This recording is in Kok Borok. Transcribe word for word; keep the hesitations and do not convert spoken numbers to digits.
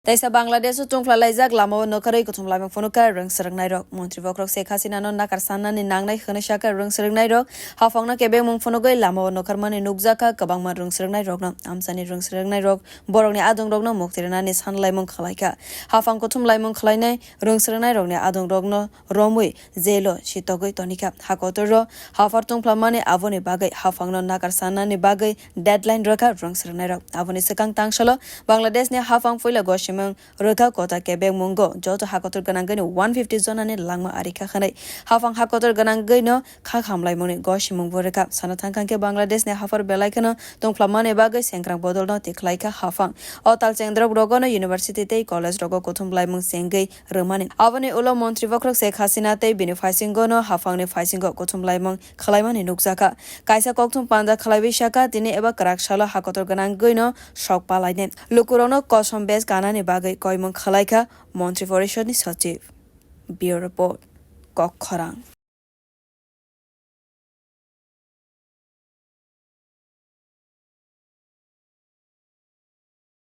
Teisa Bangladesh o tungphla laijak lama o nokharwi kuthum laimung phunukha rwng swrwngnairok. Montri bokhorok Sheikh Hasina no nakar sannani nangnai hwnwi sakha rwng swrwngnairok. Haphangno kebengmung phunugwi lama o nokharmani nukjakha kwbangma rwng swrwngnairokno. Amchaini rwng swrwngnairok borokni adongrokno mukti rwnani sanlaimung khwlaikha. Haphang kuthum laimung khwlainai rwng swrwngnairokni adongrokno romwi jail o sitogwi tonikha. Hakotoro haphar tungphlamani aboni bagwi haphangno nakar sannani bagwi deadline rwkha rwng swrwngnairok. Aboni swkang tangsalo Bangladeshni haphang puila gosimung rwkha kota kebengmungo joto hakotor gwnangwino one fifty jonani langma arikha hwnwi. Haphang hakotor gwnangwino kha khamlaimungni gosimungbo rwkha. Sana thangkha khe Bangladeshni haphar belai kheno tungphlamani bagwi sengkrang bodolno tikhlaikha haphang. O talchengdrok rogono university tei college rogo kuthum laimung chengwi rwmani. Aboni ulo montri bokhorok Sheikh Hasina tei bini phaisingono haphangni phaisingo kuthum laimung khwlaimani nukjakha. Kaisa kokthum panda khwlaiwi sakha, tini eba kwrak salo hakotor gwnangwino sok palainai. Lukurokno kosom bes ganani bagwi koimung khwlaikha Montri Porishadni Sachiv. Bureau Report, Kokkhorang.